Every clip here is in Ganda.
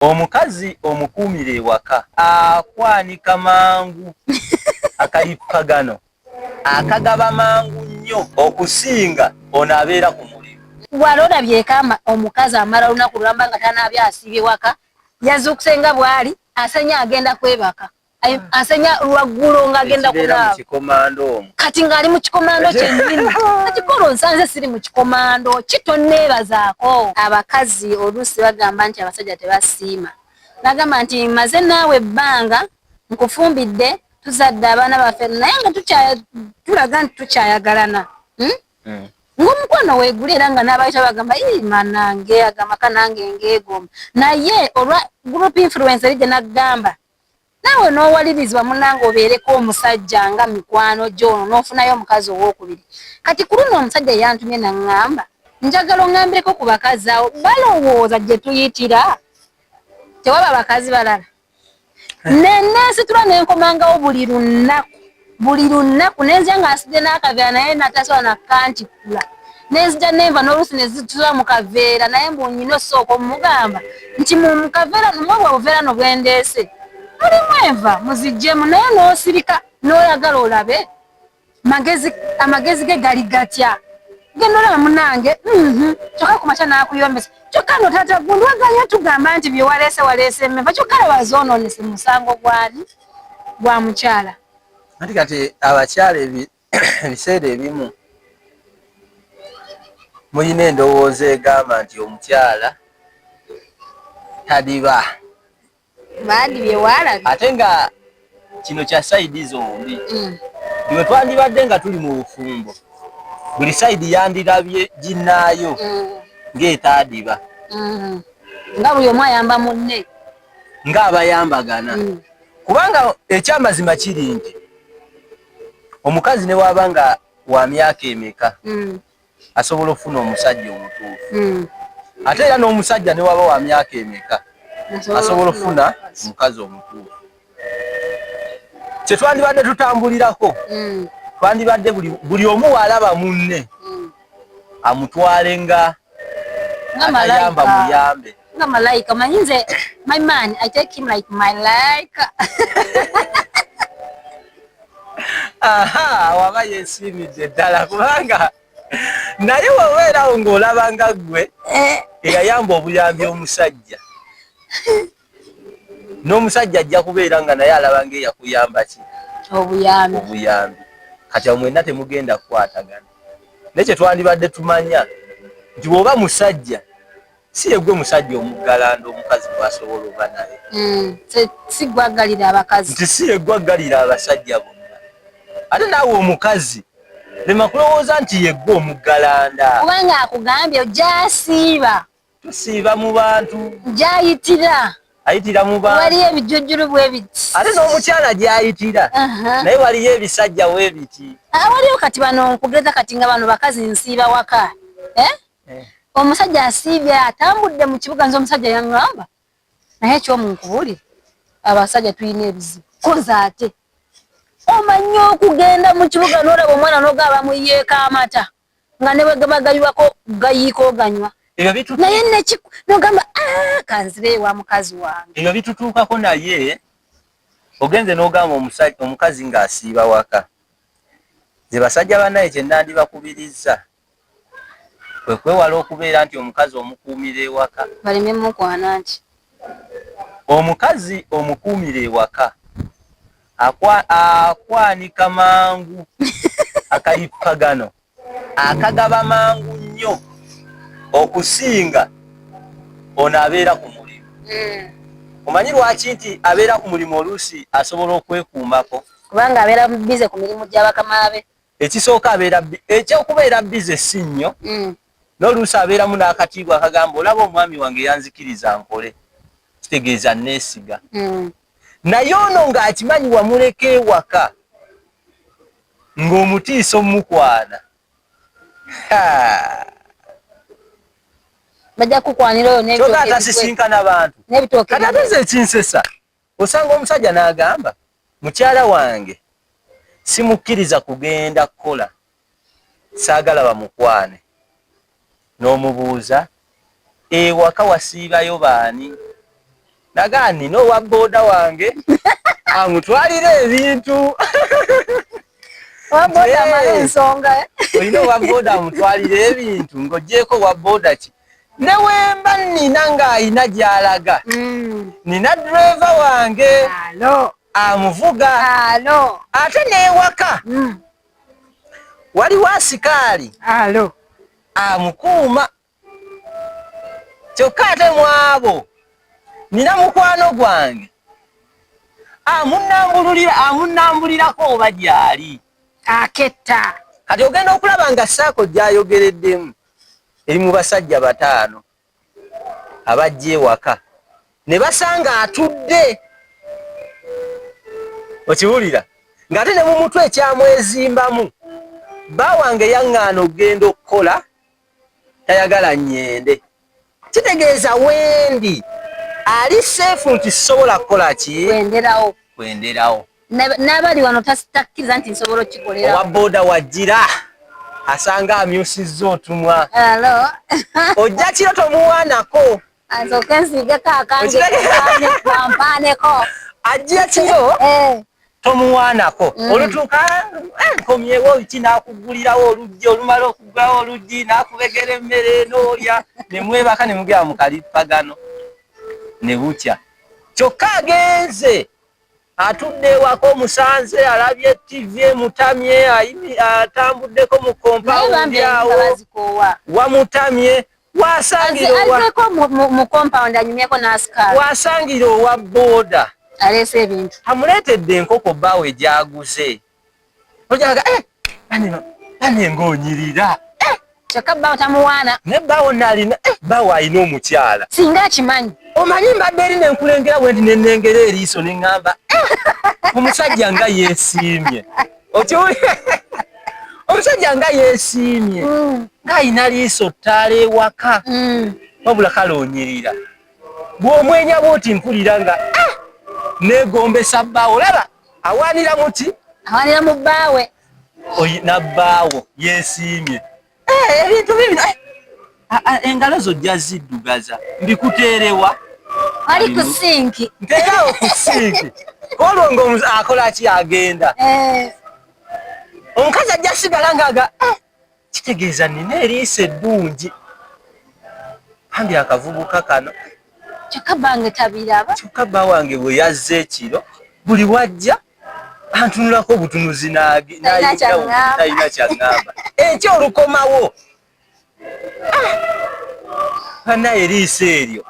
Omukazi omukuumire ewaka akwanika mangu akalippagano akagaba mangu nnyo okusinga ono abeera ku mulimu. Wali olabyeko omukazi amala olunaku lulamba nga tanaabye asiibye waka, yazuukuse nga bw'ali, asenya agenda kwebaka. Asenya lwaggulo ng'agenda kunaaba. Kikomando omwo. Kati ng'ali mu kikomando kyennyini. Kati kolo nsanze siri mu kikomando, ki tonneebazaako? Abakazi oluusi bagamba nti abasajja tebasiima. Nagamba nti maze naawe ebbanga, nkufumbidde, tuzadde abaana baffe naye nga tulaga nti tukyayagalana. Ng'omukwano weeguli era nga n'abayita bagamba ii manange agamba kanange ngeegomba. Naye olwa group influence eri gye nagamba naawe n'owalirizibwa munnange obeereko omusajja nga mikwano gyo ono n'ofunayo omukazi owookubiri. Kati ku luno omusajja yantumye n'aŋŋamba njagala oŋŋambireko ku bakazi awo balowooza gye tuyitira tewaba bakazi balala. Neneesitula ne nkomangawo buli lunaku buli lunaku ne nzija nga nsibye n'akaveera naye natasobola nakantikkula. Ne nzija nenva n'oluusi ne zitula mu kaveera naye mbu nnyina osooka omugamba nti mu kaveera mwe bwe buveera no bwe ndeese mulimu enva muziggyemu naye n'osirika n'oyagala olabe magezi amagezi ge gali gatya genda olaba munange kyokka ku makya n'akuyombesa kyokka no taata gundi waganya tugamba nti bye waleese waleese emeva kyokka laba zoonoonese musango gwani gwa mukyala. Anti kati abakyala ebiseera ebimu mulina endowooza egamba nti omukyala tadiba. Bandibye waalabye. Ate nga kino kya sayidi zombi. Bwe twandibadde nga tuli mu bufumbo, buli sayidi yandirabye ginnaayo ng'etaadiba. Nga buli omu ayamba munne. Ng'abayambagana. Kubanga ekyamazima kiri nti omukazi ne bw'aba nga wa myaka emeka asobola okufuna omusajja omutuufu. Ate era n'omusajja ne bw'aba wa myaka emeka asobola okufuna omukazi omutuufu. Kye twandibadde tutambulirako, twandibadde buli omu w'alaba munne amutwale nga atayamba muyambe. Nga malayika manyi nze my man I take him like malaika. Aha, waba yeesiimidde ddala kubanga naye wobeerawo ng'olaba nga ggwe eyayamba obuyambi omusajja n'omusajja ajja kubeera nga naye alaba ng'eyakuyamba ki obuyambi. Obuyambi. Kati awo mwenna temugenda kukwatagana. Naye kye twandibadde tumanya nti bw'oba musajja si ye gwe musajja omuggalanda omukazi gw'asobola oba naye. Si gwe aggalira abakazi. Nti si ye gwe aggalira abasajja bonna. Ate naawe omukazi lema kulowooza nti ye gwe omuggalanda. Kubanga akugambye ojja asiiba. Tusiiba mu bantu. Gy'ayitira. Ayitira mu bantu. Waliyo ebijujjulu bwe biti. Ate n'omukyala gy'ayitira. Naye waliyo ebisajja bwe biti. Waliyo kati bano nkugeza kati nga bano bakazi nsiiba waka. Omusajja asiibye atambudde mu kibuga nze omusajja yaŋŋamba naye ekyomu nkubuulire abasajja tulina ebizibu koza ate omanyi okugenda mu kibuga n'olaba omwana n'ogaba bamuyiyeeko amata nga ne bwe gaba gayiwako gayiika oganywa naye nogamba kanzire ewa mukazi wange. Ebyo bitutuukako naye ogenze n'ogamba omukazi ng'asiiba waka. Nze basajja bannaye kye nandibakubiriza kwe kwewala okubeera nti omukazi omukuumira ewaka. Baleme mukwana nti omukazi omukuumira ewaka akwanika mangu akalippagano akagaba mangu nnyo okusinga ono abeera ku mulimu. Omanyi lwaki nti abeera ku mulimu oluusi asobola okwekuumako? Kubanga abeera bize ku mirimu gya bakama be. Ekisooka abeera ekyokubeera bize si nnyo. N'oluusi abeeramu n'akatiibwa akagamba olaba omwami wange yanzikiriza nkole, kitegeeza neesiga. Naye ono ng'akimanyi wamuleka ewaka ng'omutiisa omukwana. Bajja kukwanira oyo n'ebitooke. Kyokka atasisinkana bantu. N'ebitooke. Kati ate nze ekinsesa osanga omusajja n'agamba mukyala wange simukkiriza kugenda kukola saagala bamukwane. N'omubuuza ewaka wasiibayo baani? Nagaa nina owa booda wange amutwalira ebintu. Ensonga olina owa booda amutwalira ebintu ng'ogyeko owa booda ki ne wemba nina ng'alina gy'alaga. Nina driver wange amuvuga ate n'ewaka waliwo asikaali amukuuma. Kyokka ate mu abo nina mukwano gwange amunnambulirako oba gy'ali aketta. Kati ogenda okulaba nga saako gy'ayogereddemu eri mu basajja 5 abajja ewaka ne basanga atudde, okiwulira ng'ate ne mu mutwe ekyamwezimbamu bba wange yaŋŋaana okugenda okukola tayagala nnyende, kitegeeza wendi ali seefu nti sisobola kukola ki kwenderawo n'abali wano takkiriza nti nsobola okukikolera. Owa booda wajjira asanga amyusizza otumwa ojja kiro tomuwaanako asooke nsiigeko akange kampaaneko ajja kiro tomuwaanako olutuuka nkomyewo ki n'akuggulirawo oluggi olumala okuggulawo oluggi n'akubegera emmere n'olya ne mwebaka ne mugera mu kalippagano ne bukya. Kyokka agenze atudde ewaka omusanze alabye TV emutamye atambuddeko mu kompawundi awo wamutamye wasangira owa booda aleese ebintu amuleetedde enkoko bbaawe gy'aguze ojaga bane ng'onyirira kyokka bbaawo tamuwaana ne bbaawo nalina bbaawo alina omukyala singa akimanyi omanyi mbadde eri nenkulengera bwe nti nenengera eriiso ne ŋŋamba omusajja nga yeesiimye okiwulira omusajja nga yeesiimye ng'alina liiso ttaala ewaka wabula kale onyirira bw'omwenya bw'oti mpulira nga neegombesa bbaawo olaba awaanira muti awaanira mu bbaawe nabbaawo yeesiimye ebintu bibino engalo zo ojja ziddugaza mbikuteerewa ali ku sinki nteerawo ku sinki olwo nga akola ki agenda omukazi ajja sigala ng'aga kitegeeza nina eriiso eddungi bambi akavubuka kano kyokka bbange tabiraba kyokka bba wange bwe yazze ekiro buli wajja antunulako obutunuzi n'alina kyaŋŋamba enkya olukomawo bannaye eriiso eryo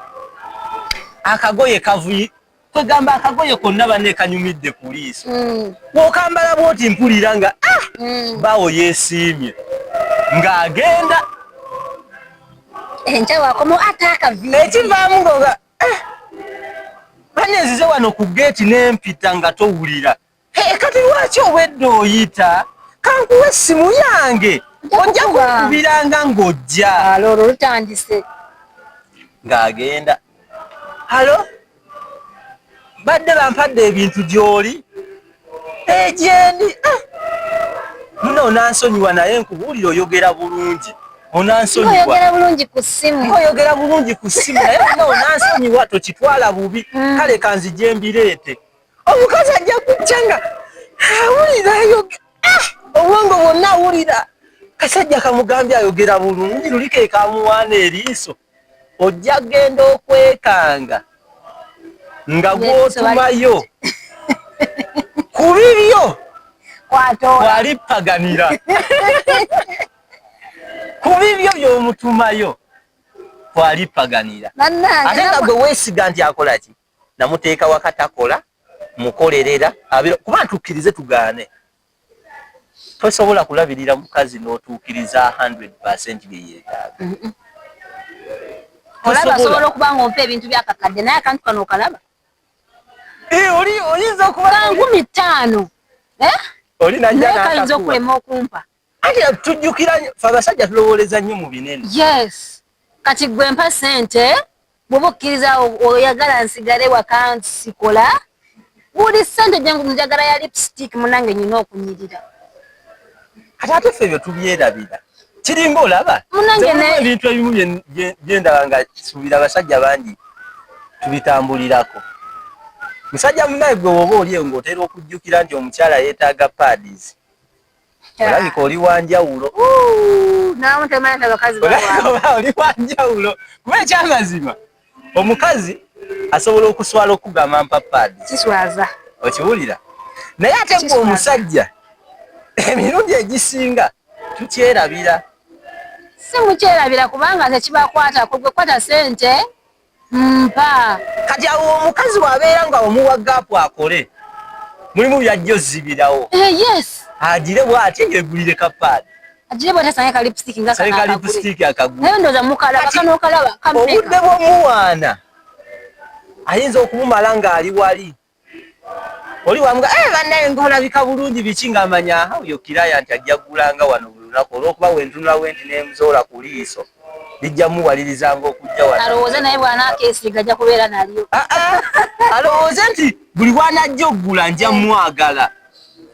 akagoye kavuyi kwegamba akagoye konna banne kanyumidde ku liiso bw'okambala bw'oti mpulira nga bbaawo yeesiimye ng'agenda enkya wakomawo ate akaviiri ekivaamu nga banne nzize wano ku geeti n'empita nga towulira kati lwaki obwedde oyita kankuwa essimu yange ojja kunkubiranga ng'ojja olwo lutandise ng'agenda halo badde bampadde ebintu gy'oli egyendi muno onansonyiwa naye nkubuulira oyogera bulungi onansonyiwa bulungi ku ssimu oyogera bulungi ku ssimu naye muno onansonyiwa tokitwala bubi kale kanzije mbireete omukazi ajja kujja nga awulira obwongo bwonna awulira kasajja kamugambye ayogera bulungi luli ke kamuwaana eriiso ojja kugenda okwekanga nga gw'otumayo ku bibyo kwalippaganira ku bibyo by'omutumayo kwalippaganira ate nga gwe weesiga nti akola ki namuteeka waka takola mukolerera kuba ntukkirize tugaane tosobola kulabirira mukazi n'otuukiriza 100% bye yeetaaga. Olaba asobola okuba ng'ompa ebintu byakakadde naye akantu kano okalaba oli oyinza okuba 5,000 oli najja naye kayinza okulema okumpa. Anti tujjukira ffe abasajja tulowooleza nnyo mu binene. Yes kati gwe mpa ssente bw'oba okkiriza oyagala nsigale waka nsikola buli ssente gye njagala ya lipstick munange nyina okunyirira. Kati ate ffe ebyo tubyerabira kiringa olaba ebintu ebimu byendaba nga suubira abasajja bangi Tubitambulirako. Musajja munaye gwe woba oli eyo ng'otera okujjukira nti omukyala yeetaaga pads, olabika oli wanjawulo, oli wanjawulo, kuba ekyamazima omukazi asobola okuswala okugamba mpa pads. Kiswaza. Okiwulira? Naye ate gwe omusajja emirundi egisinga tukyerabira. Si mukyerabira, kubanga tekibakwata kugwe kwata sente mpa. Kati awo omukazi wabeera nga omuwa gap akole mulimu byajja ozibirawo. Yes. Agire bw'ati yegulire ka pad. Agire bw'ati asange ka lipstick nga kana ka lipstick akagule. Naye ndowooza mukalaba kano okalaba kameka. Obudde bw'omuwaana ayinza okubumala ng'ali wali. Oli wamuga bannaye ng'olabika bulungi biki, ng'amanya oyo kiraya nti ajja kugulanga wano buli lunaku, olw'okuba wentunula wenti n'emuzoola ku liiso lijja muwalirizanga okujja wano. Alowooze naye bw'anaakeesiga ajja kubeera nalyo. Alowooze nti buli bw'anajja okugula nja mwagala,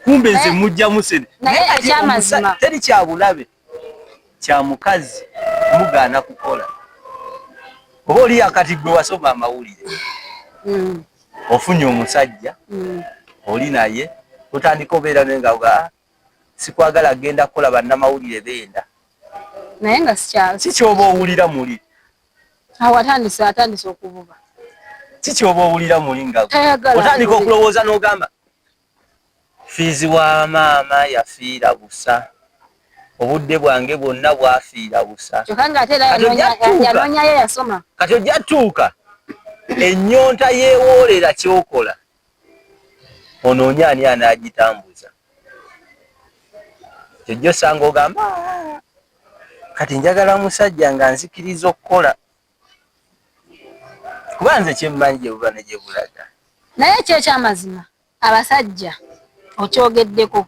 kumbe nze mujja musene. Naye ekyamazima teri kya bulabe kya mukazi mugaana kukola. Oba oli akati gwe wasoma amawulire, ofunye omusajja, oli naye otandika obeera naye nga sikwagala genda kukola, bannamawulire benda. Naye nga si kyoba owulira muli. Awo atandise okuvuba. Si kyoba owulira muli nga otandika okulowooza n'ogamba fiizi wa maama yafiira busa, obudde bwange bwonna bwafiira busa. Kati ojja tuuka ennyonta yeewoolera kyokola, onoonya ani anaagitambuza. Kyojja osanga ogamba kati njagala musajja nga nzikiriza okukola, kuba nze kyemmanyi gye buba ne gye bulaga. Naye kyo ekyamazima abasajja okyogeddeko,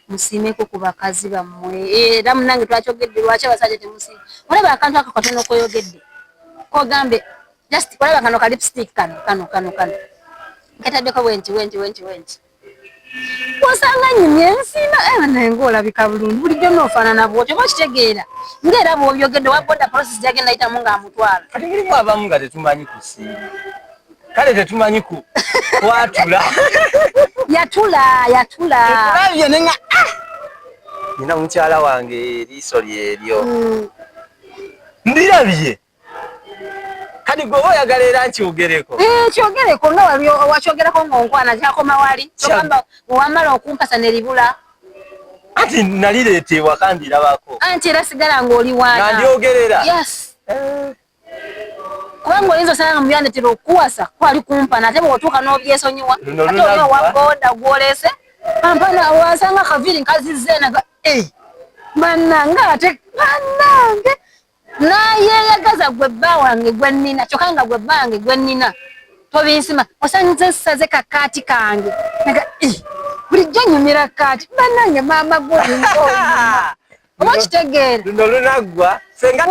musiimeko ku bakazi bammwe. Era munange twakyogedde, lwaki abasajja temusiima? Olaba akantu ako katono koyogedde, kogambe just olaba kano ka lipstick kano kano kano kano nketaddeko bwenti bwenti bwenti bwenti, osanga nyumye nsiima naye ng'olabika bulungi, bulijjo noofaanana bwotyo, oba okitegeera ng'era bw'obyogedde wa boda process gyagenda yitamu ng'amutwala. Kati mulimu abamu nga tetumanyi kusiima, kale tetumanyi ku kwatula. Yatula yatula. Tulabye nenga nina mukyala wange eriiso lyeryo ndirabye. Kati gwe oyagala era nkyogereko? Kyogereko nga wali wakyogerako ng'onkwana, kyakoma wali kyogamba wamala okumpasa neribula. Anti nalireeta ewaka ndirabako. Anti era sigala ng'oli waana. Nga ndyogerera. Yes. Kubanga oyinza osanga mu byandetera okukuwasa kwali kumpana, ate bw'otuuka n'obyesonyiwa, ate oli owa boda gw'oleese ampana, wasanga kaviiri nkazizza enaga bannange, ate bannange nayeeyagaza gwe bba wange gwe nnina, kyokka nga gwe bba wange gwe nnina tobinsima, osanze nsaze kakaati kange naga bulijjo nyumira kaati, bannange maama gwolinga oba okitegeera. Luno lunaggwa.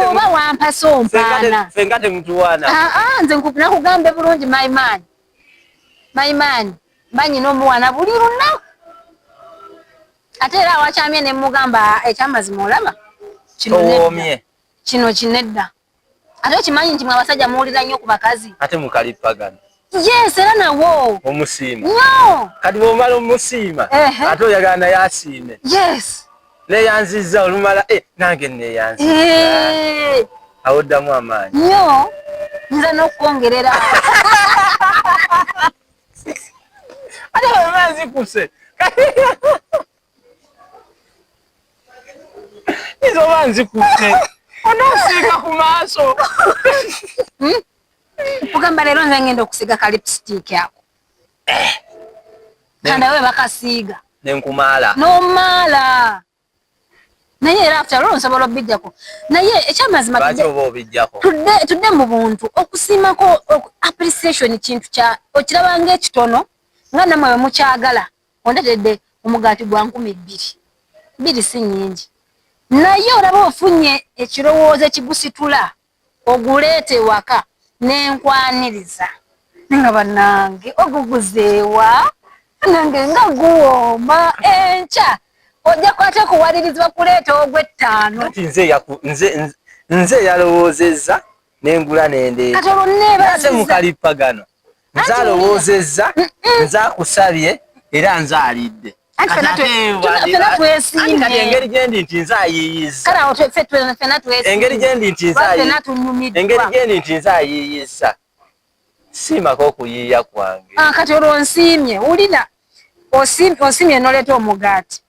Oba wampasa ompaana. Fenga temutuwaana. Nze nakugambe bulungi, my man, my man, banyina omuwana buli lunaku, ate era awakyamye ne mugamba ekyamazima olaba kino kino kinedda, ate okimanyi nti mwe abasajja muwulira nnyo ku bakazi. Ate mukalipagana. Yes, era nawo omusiima. No. Kati bwomala omusiima, ate oyagala naye asiime. Yes. Neyanziza olumala nange neyanziza, awo ddamu amaanyi. Nnyo, nza n'okukwongerera. Ate bwema nzikuse nyiza oba nzikuse onoosiiga ku maaso. Kugamba leero nze ngenda okusiiga ka lipstick ako, kandawe bakasiiga. Nenkumaala. N'omaala, naye era after all nsobola obijjako, naye ekyamazima Lwaki oba obijjako? Tudde mu buntu, okusiimako, appreciation kintu kya okiraba ng'ekitono, nga nammwe bwe mukyagala. Ondeetedde omugaati gwa 2000, bbiri si nnyingi, naye olaba ofunye ekirowoozo ekigusitula oguleeta ewaka n'enkwaniriza nga bannange oguguzeewa, nange nga guwooma, enkya ojja kwate kuwalirizibwa kuleeta ogw'ettaano. Kati nze eyalowoozezza. Nengula nendeeta mu kalippagano, nze alowoozezza, nze akusabye, era nze alidde. Kati engeri gyendi nti nze ayiiyizza, engeri gyendi nti engeri gyendi nti nze ayiiyizza, siimako okuyiiya kwange. Ah, kati olwo nsiimye, wulira, osiimye noleeta omugaati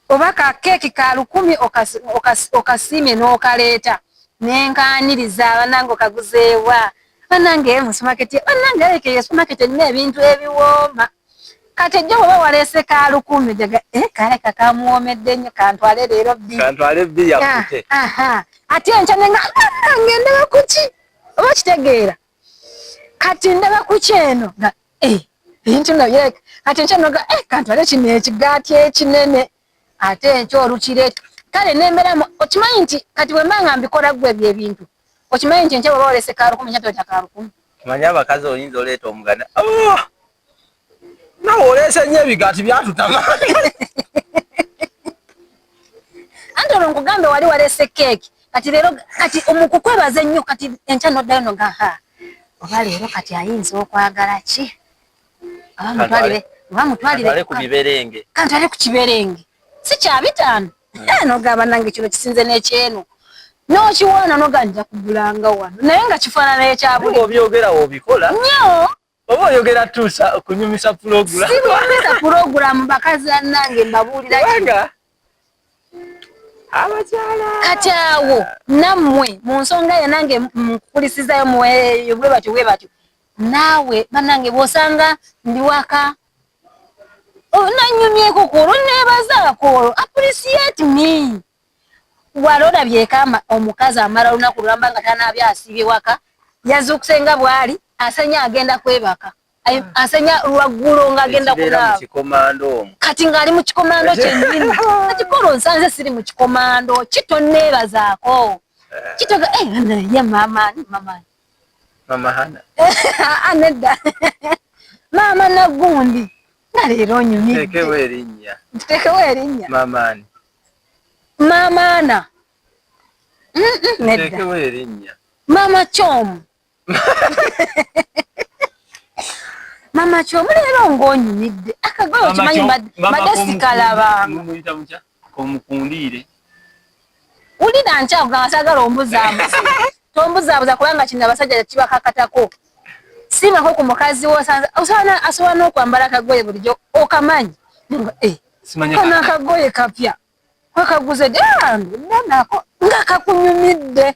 oba ka keeki ka 1000, okasiimye n'okaleeta, nenkaniriza, banange okaguzeewa, banange mu supermarket, banange aleke eyo supermarket erina ebintu ebiwooma. Kati ejjo bweba waleese ka 1000, jaga eh, kaleka kamuwoomedde nnyo, kantwale leero bbiri, kantwale bbiri akute. Ate enkya nenga banange ndaba kuki, oba kitegeera, kati ndaba kuki eno nga eh, ebintu nabyo. Kati enkya noga eh, kantwale kino ekigaati ekinene, ate enkya olukireeta. Kale nembeeramu, okimanyi nti kati bwe mba nga mbikola ggwe ebyo ebintu, okimanyi nti enkya bweba walese ka 1000, enkya toleeta ka 1000. Omanyi abakazi oyinza oleeta omuganda, oh! Nawe oleese nnyo ebigaati byatutama. Anti olwo nkugambe wali waleese keeki, kati leero kati omukukwebaza ennyo, kati enkya noddayo noga ha, oba leero kati ayinza okwagala ki, oba mutwalire ku biberenge, kantwale ku kiberenge si kya 500. Nogamba nange kino kisinze n'ekyeno, n'okiwaana noga nja kugulanga wano, naye nga kifaanana ekyabuli. Obyogera obikola nnyo. Oba oyogera tuusa okunyumisa pulogulamu. Sinyumisa pulogulamu, bakazi bannange mbabuulira. Kubanga abakyala kati awo nammwe mu nsonga yo nange nkukulisizayo bwe batyo bwe batyo. Naawe bannange bw'osanga ndi waka nanyumyeko kwolwo, neebazaako olwo, appreciate me. Wali olabyeko omukazi amala olunaku lulamba nga tanaabye, asiibye waka, yazuukuse nga bw'ali, asenya agenda kwebaka, asenya lwaggulo ng'agenda kunaaba, kati ng'ali mu kikomando kyennyini. Kati kolo nsanze siri mu kikomando, kitoneebazaako kitoga eh, ye maama mama mama Hana nedda, maama nagundi, nga leero onyumidde. Teekewo erinnya. Tuteekewo erinnya. Maama ani? Maama ana nedda. Teekewo erinnya. Maama Kyomu, maama Kyomu, leero ng'onyumidde akagoye, okimanyi mbadde sikalabanga. Muyita mutya komukundiire? Wulira, nkyakugamba saagala ombuzaabuza, tombuzaabuza, kubanga kino abasajja kibakakatako. Siimako ku mukazi wo, asobola n'okwambala akagoye bulijjo okamanyi, eh, kano akagoye kapya, wakaguze nako nga kakunyumidde,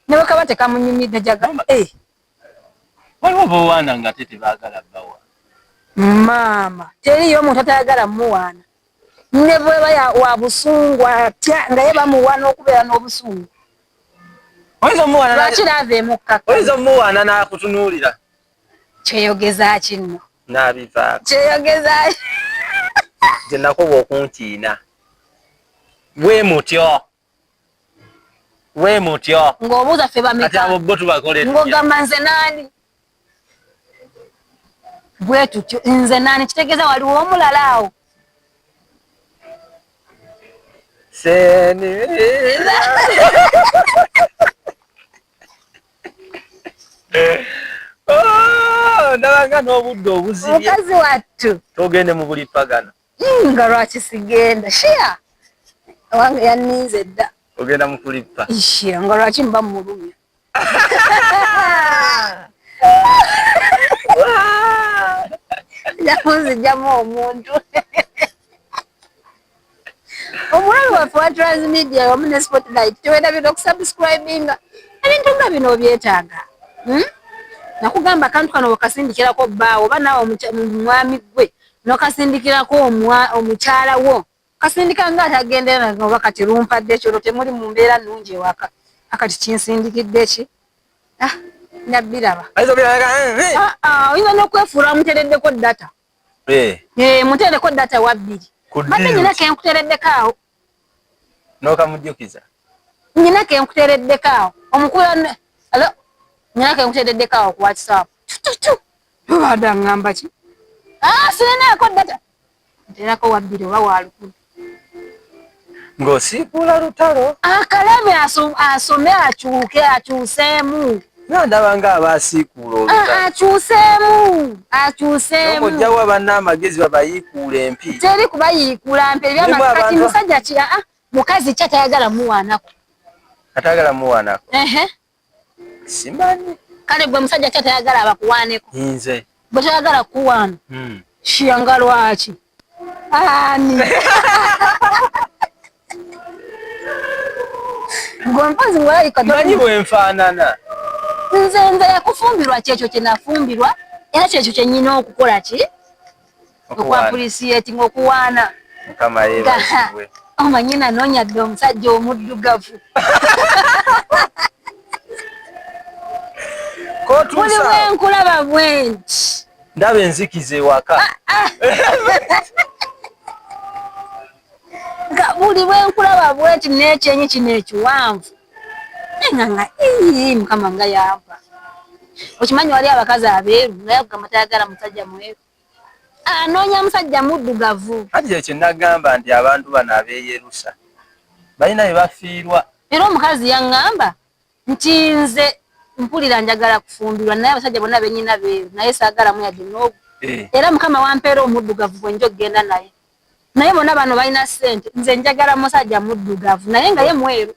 ne bwe kaba tekamunyumidde jaga eh. Waliwo bowaana nga ate tebaagala bawa. Maama, teriyo omuntu atayagala muwaana, ne bweba wa busungu atya, nga ye bamuwa n'okubeera n'obusungu. Lwaki laava emukkaka? Oyinza omuwaana n'akutunuulira. Kyeyogeza kinno. N'abivaako. Kyeyogeza. Gye nakoba okunkiina bwe mutyo bwe mutyo. Ng'obuuza ffe bameka? Kati abo bo tubakole? Ng'ogamba nze naani? Bwe tutyo, nze naani kitegeeza waliwo omulala awo. Seni oh, ndabanga n'obudde obuzibye. Mukazi wattu. Togende mu buli pagano? Nga lwaki sigenda? Shia wange yanninze dda. Ogenda mu kulippa? Shia, nga lwaki mba mulumya? Yamunzijjamu omuntu. Omulabi waffe wa Transmedia wamu ne Spotlight, tewerabira okusubscribinga. Ebintu nga bino obyetaaga, Nakugamba akantu kano wekasindikirako bbaawo oba naawe mwami gwe nokasindikirako omukyala wo, kasindika nga atagendera, oba kati lumpadde ekyo, olwo temuli mu mbeera nnungi ewaka, akati kinsindikidde ki? Ah, nabiraba. Ah, ah, oyinza n'okwefuula mutereddeko data. Eh. Eh, mutereko data wa 2, badde nyina kenkutereddeko awo. Nokamujjukiza. Nyina kenkutereddeko awo, omukula alo, nyina kenkutereddeko awo ku WhatsApp, tututu, tubadde aŋŋamba ki? Ah, sirinaako data, nterako wa 2 oba wa 1000. Ng'osiikuula lutalo. Akalabe asome akyuke akyuseemu. Nga ndaba nga abaasiikuula olutalo. Akyuseemu akyuseemu. Ojjawa banna amagezi babayiikuula empi. Teri kubayiikuula mpi. Kati musajja ki mukazi ki atayagala muwaanako? Atayagala muwaanako? Ehe. Simanyi. Kale gwe musajja ki atayagala abakuwaaneko? Nze. Gwe toyagala kuwaana? Shiyanga lwaki? Ani? Gwe mpozi ng'olabika Manyi bwe nfaanana. Nze nze yakufumbirwa kyekyo kye nafumbirwa era kyekyo kye nnyina okukola ki? Okuappreciating okuwaana. Mukama yeebazibwe. Omanyi nanoonya dda omusajja omuddugavu. Buli bwe nkulaba bwenti. Ndaba enzikiza ewaka. Nga buli bwe nkulaba bwenti n'ekyenyi kino ekiwanvu. Nga nga ii Mukama nga yampa. Okimanyi wali abakazi abeeru naye akugamba tayagala musajja mweru. Anoonya musajja muddugavu. Anti ekyo nagamba nti abantu bano abeeyerusa balina bye bafiirwa. Era omukazi yaŋŋamba nti nze mpulira njagala kufumbirwa naye abasajja bonna benyina beeru naye saagalamu yadde n'ogu. Era Mukama wampeera omuddugavu gwe nja okugenda naye. Naye bonna bano balina ssente nze njagala musajja muddugavu naye nga ye mweru.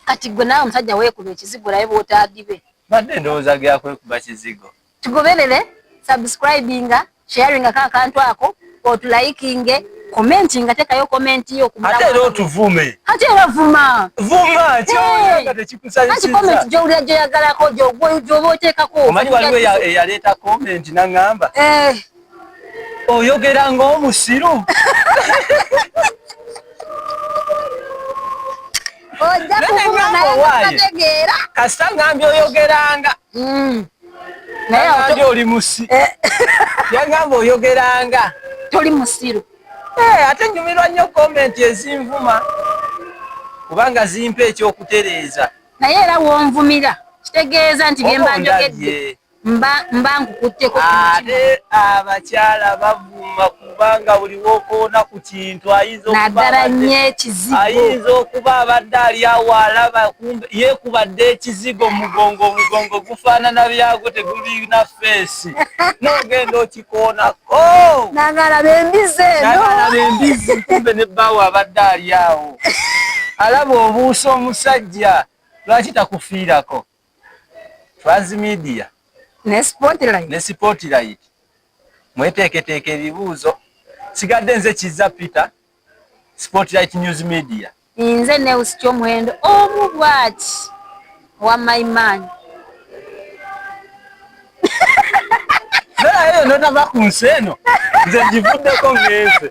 Kati gwe naawe omusajja weekuba ekizigo olabe bw'otaadibe. Mbadde ndowooza gya kwekuba kizigo. Tugoberere, subscribinga, sharinga akantu ako, otulayikinge, commentinga, tekayo comment yo ku ate era otuvume. Ate era vuma. Vuma ky'owulira tekikusanyusiza. Anti comment gy'owulira gy'oyagalako gy'oba oteekako. Omanyi waliwo eyaleeta comment n'aŋŋamba. Oyogera ng'omusiru. Ojja kuvuma naye totegeera. Kasita ngambye oyogeranga. Naye ngambye oli musi. Yangamba oyogeranga. Toli musiru. Ate nyumirwa nnyo comment ezinvuma kubanga zimpa ekyokutereeza. Naye era wonvumira kitegeeza nti bye mba njogedde mba nkukutteko. Ate abakyala bavuma kubanga buli w'okoona ku kintu ayinza naddala nnyo ekizigo. Ayinza okuba abadde ali awo alaba kumbe yeekubadde ekizigo omugongo omugongo gufaanana byagwo tegulina feesi n'ogenda okikoonako. N'agalaba embizzi eno. N'agalaba embizzi kumbe ne bbaawe abadde ali awo. Alaba obuusa omusajja lwaki takufiirako? Transmedia ne Spotlight. Ne Spotlight. Mweteeketeeke ebibuuzo. Sigadde nze Kizza Peter, Spotlight News Media. Nze Neus Kyomuhendo omu bw'ati owa my man. Naye notava ku nsi eno nze ngivuddeko ngenze.